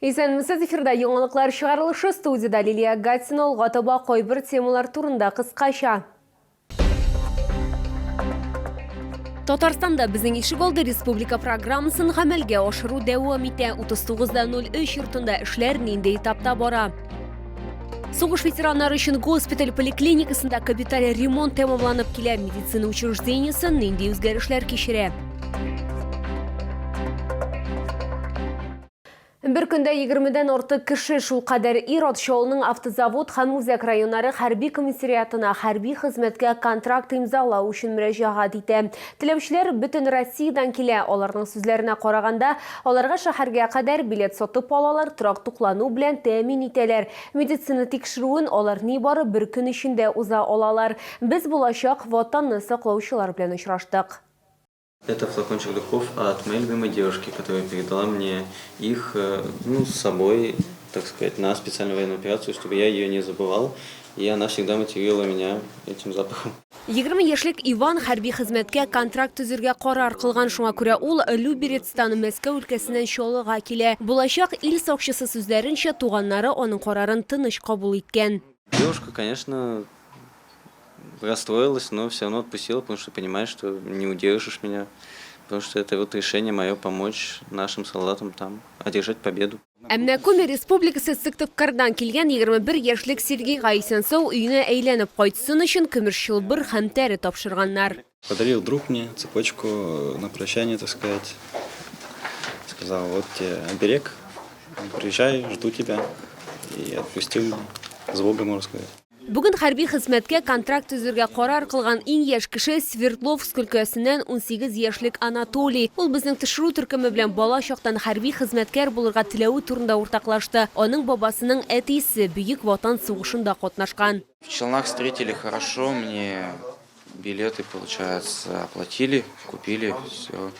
Исәнмесез, эфирда яңалыклар чыгарылышы, студиядә Лилия Гатина. Алга таба кайбер темалар турында кыскача. Татарстанда Безнең ишегалды республика программасын гамәлгә ашыру дәвам итә. 39.03 йортында эшләр нинди этапта бара? Сугыш ветераннары өчен госпиталь поликлиникасында капиталь ремонт тәмамланып килә. Медицина учреждениесе нинди үзгәрешләр кичерә? Бер көндә егермедән артык кеше, шулкадәр ир-ат Чаллының Автозавод һәм Үзәк районнары хәрби комиссариатына хәрби хезмәткә контракт имзалау өчен мөрәҗәгать итә. Теләүчеләр бөтен Россиядән килә. Аларның сүзләренә караганда, аларга шәһәргә кадәр билет сатып алалар, торак туклану белән тәэмин итәләр. Медицина тикшерүен алар нибары бер көн эчендә уза алалар. Без булачак Ватанны саклаучылар белән очраштык. Это флакончик духов от моей любимой девушки, которая передала мне их, ну, с собой, так сказать, на специальную военную операцию, чтобы я ее не забывал, и она всегда мотивировала меня этим запахом. 20 яшьлек Иван хәрби хезмәткә контракт төзергә карар кылган, шуңа күрә ул Люберецтан Мәскәү өлкәсеннән Чаллыга килә. Булачак ил сакчысы сүзләренчә, туганнары аның карарын тыныч кабул иткән. Девушка, конечно, расстроилась, но все равно отпустила, потому что понимает, что не удержишь меня, потому что это вот решение мое помочь нашим солдатам там одержать победу. Ә менә Коми Республикасы Сыктывкардан килгән 21 яшьлек Сергейга исән-сау өенә әйләнеп кайтсын өчен көмеш чылбыр һәм тәре тапшырганнар. Подарил друг мне цепочку на прощание, так сказать. Сказал, вот тебе оберег, приезжай, жду тебя. И отпустил меня. С Богом, можно сказать. Бүген хәрби хезмәткә контракт төзергә карар кылган иң яшь кеше Свердловск өлкәсеннән 18 яшьлек Анатолий. Ул безнең төшерү төркеме белән бала чактан хәрби хезмәткәр булырга теләве турында уртаклашты. Аның бабасының әтисе Бөек Ватан сугышында катнашкан. В Челнах встретили хорошо, мне билеты, получается, оплатили, купили, все.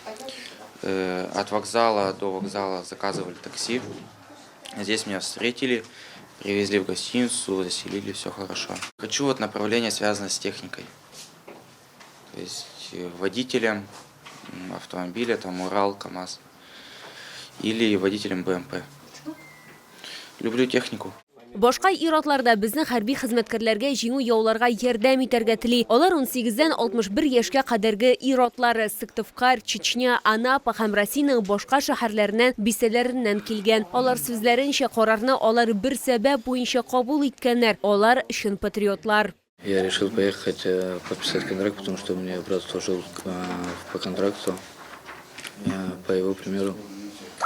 От вокзала до вокзала заказывали такси. Здесь меня встретили, привезли в гостиницу, заселили, все хорошо. Хочу вот направление, связанное с техникой. То есть водителем автомобиля, там Урал, КамАЗ, или водителем БМП. Люблю технику. Башка ир-атлар да безнең хәрби хезмәткәрләргә җиңү яуларга ярдәм итәргә тели. Алар унсигездән 61 яшькә кадәрге ир-атлар, Сыктывкар, Чечня, Анапа һәм Россиянең башка шәһәрләреннән, бистәләреннән килгән. Алар сүзләренчә, карарны алар бер сәбәп буенча кабул иткәннәр, алар чын патриотлар. Я решил поехать подписать контракт, потому что у меня брат служил по контракту, по его примеру,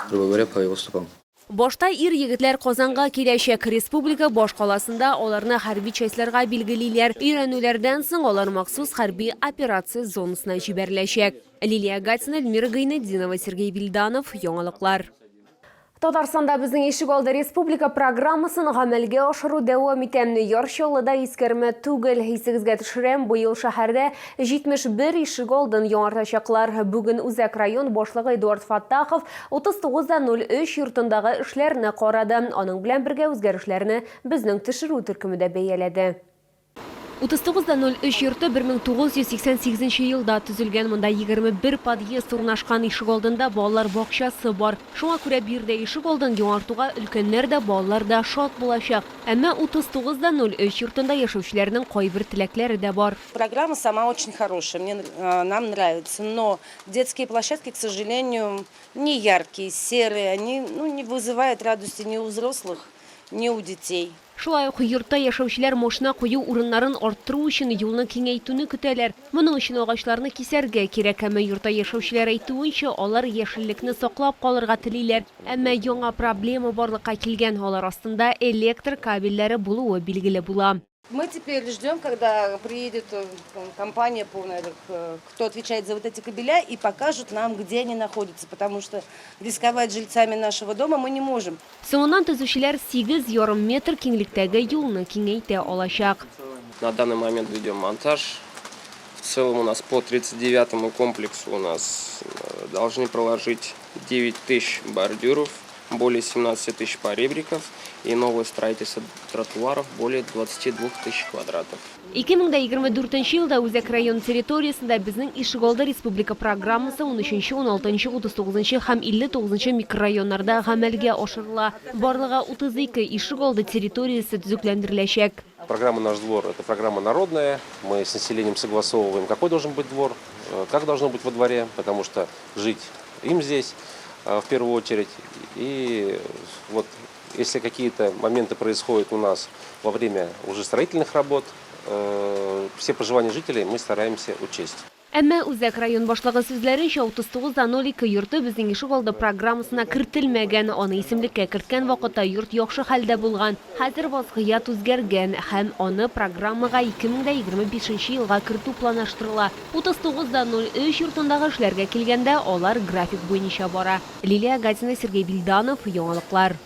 грубо говоря, по его стопам. Башта ир-егетләр Казанга киләчәк. Республика башкаласында аларны хәрби частьларга билгелиләр. Өйрәнүләрдән соң алар махсус хәрби операция зонасына җибәреләчәк. Лилия Гатина, Эльмира Гайнетдинова, Сергей Вильданов, Яңалыклар. Татарстанда Безнең ишегалды республика программасын гамәлгә ашыру дәвам итә. Яр Чаллыда искәрмә түгел. Исегезгә төшерәм, быел шәһәрдә 71 ишегалдын яңартачаклар. Бүген Үзәк район башлыгы Эдуард Фаттахов 39.03 йортындагы эшләрне карады. Аның белән бергә үзгәрешләрне безнең төшерү төркеме дә бәяләде. 39.03 йорты 1988 елда төзелгән. Монда 21 подъезд урнашкан. Ишегалдында балалар бакчасы бар. Шуңа күрә биредә ишегалдын яңартуга өлкәннәр дә, балалар да шат булачак. Әмма 39.03 йортында яшәүчеләрнең кайбер теләкләре дә бар. Программа сама очень хорошая, мне, нам нравится, но детские площадки, к сожалению, не яркие, серые, они, ну, не вызывают радости ни у взрослых, ни у детей. Шулай ук йортта яшәүчеләр машина кую урыннарын арттыру өчен юлны киңәйтүне көтәләр. Моның өчен агачларны кисәргә кирәк. Әмма йортта яшәүчеләр әйтүенчә, алар яшеллекне саклап калырга телиләр. Әмма яңа проблема барлыкка килгән, алар астында электр кабельләре булуы билгеле була. Мы теперь ждем, когда приедет компания полная, кто отвечает за вот эти кабеля, и покажут нам, где они находятся, потому что рисковать жильцами нашего дома мы не можем. Соңыннан төзүчеләр 8,5 метр киңлектәге юлны киңәйтә алачак. На данный момент ведем монтаж. В целом у нас по 39 комплексу у нас должны проложить 9000 бордюров. более 17 тысяч поребриков и новое строительство тротуаров более 22 тысяч квадратов. 2024 елда үзәк район территориясендә Безнең ишегалды республика программасы 13, 16, 39 һәм 59 микрорайоннарда гамәлгә ашырыла. Барлыгы 32 ишегалды территориясе төзекләндереләчәк. Программа «Наш двор» – это программа народная. Мы с населением согласовываем, какой должен быть двор, как должно быть во дворе, потому что жить им здесь в первую очередь. И вот если какие-то моменты происходят у нас во время уже строительных работ, все пожелания жителей мы стараемся учесть. Әмма үзәк район башлыгы сүзләренчә, 39.02 йорты Безнең ишегалды программасына кертелмәгән. Аны исемлеккә керткән вакытта йорт яхшы хәлдә булган. Хәзер вазгыять үзгәргән һәм аны программага 2025 елга кертү планлаштырыла. 39.03 йортындагы эшләргә килгәндә, алар график буенча бара. Лилия Гатина, Сергей Бильданов, Яңалыклар.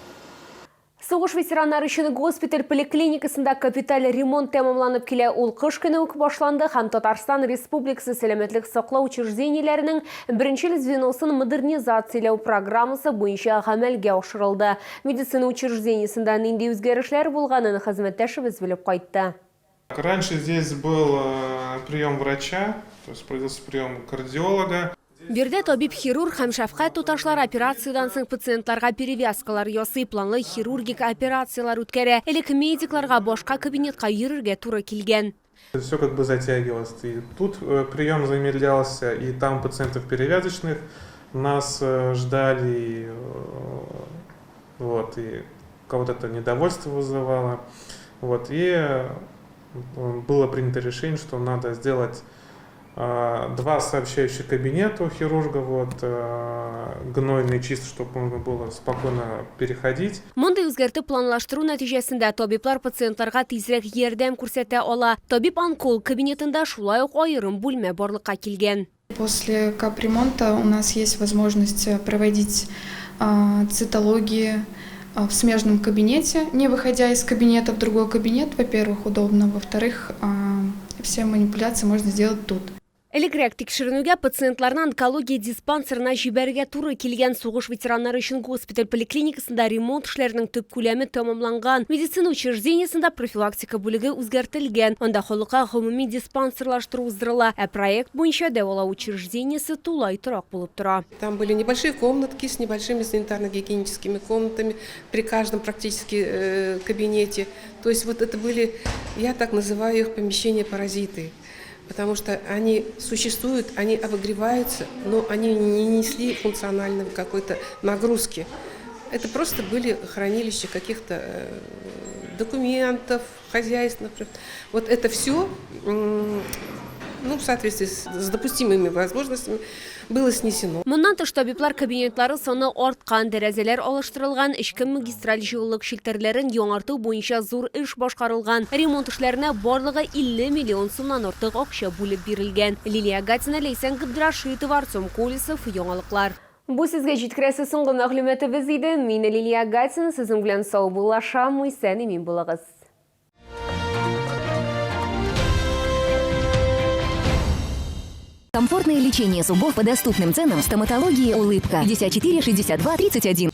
Сугыш ветераннары өчен госпиталь поликлиникасында капиталь ремонт тәмамланып килә. Ул кыш көне үк башланды һәм Татарстан Республикасы сәламәтлек саклау учреждениеләренең беренчел звеносын модернизацияләү программасы буенча гамәлгә ашырылды. Медицина учреждениесендә нинди үзгәрешләр булганын хезмәттәшебез белеп кайтты. Раньше здесь был прием врача, то есть проводился прием кардиолога. Биредә табиб-хирург һәм шәфкать туташлары операциядән соң пациентларга перевязкалар ясый, планлы хирургик операцияләр үткәрә. Элек медикларга башка кабинетка йөрергә туры килгән. Все как бы затягивалось. И тут прием замедлялся, и там пациентов перевязочных нас ждали, и, вот, и кого-то это недовольство вызывало. Вот, и было принято решение, что надо сделать два сообщающих кабинета у хирурга, вот, гнойный чист, чтобы можно было спокойно переходить. Мондый үзгәртеп планлаштыру нәтиҗәсендә табиблар пациентларга тизрәк ярдәм күрсәтә ала. Табиб-онколог кабинетында шулай ук аерым бүлмә барлыкка килгән. После капремонта у нас есть возможность проводить цитологии в смежном кабинете, не выходя из кабинета в другой кабинет, во-первых, удобно, во-вторых, все манипуляции можно сделать тут. Элегрәк тикшеренүгә пациентларны онкология диспансерына җибәрергә туры килгән. Сугыш ветераннары өчен госпиталь поликлиникасында ремонт эшләренең төп күләме тәмамланган. Медицина учреждениесендә профилактика бүлеге үзгәртелгән. Анда халыкка гомуми диспансерлаштыру уздырыла. Ә проект буенча дәвалау учреждениесе тулай торак булып тора. Там были небольшие комнатки с небольшими санитарно-гигиеническими комнатами при каждом практически кабинете. То есть вот это были, я так называю их, помещения-паразиты, потому что они существуют, они обогреваются, но они не несли функциональной какой-то нагрузки. Это просто были хранилища каких-то документов, хозяйственных. Вот это все, ну, в соответствии с допустимыми возможностями, было снесено. Моннан тыш табиблар кабинетлары саны арткан, тәрәзәләр алыштырылган, эчке магистраль җылылык челтәрләрен яңарту буенча зур эш башкарылган. Ремонт эшләренә барлыгы 50 миллион сумнан артык акча бүлеп бирелгән. Лилия Гатина, Ләйсән Габдрашитова, Артем Колесов, Яңалыклар. Бу сезгә җиткерәсе соңгы мәгълүматыбыз иде. Мин Лилия Гатина сезнең белән саубуллашам. Исән имин булыгыз. Комфортное лечение зубов по доступным ценам в стоматологии «Улыбка». 54 62 31.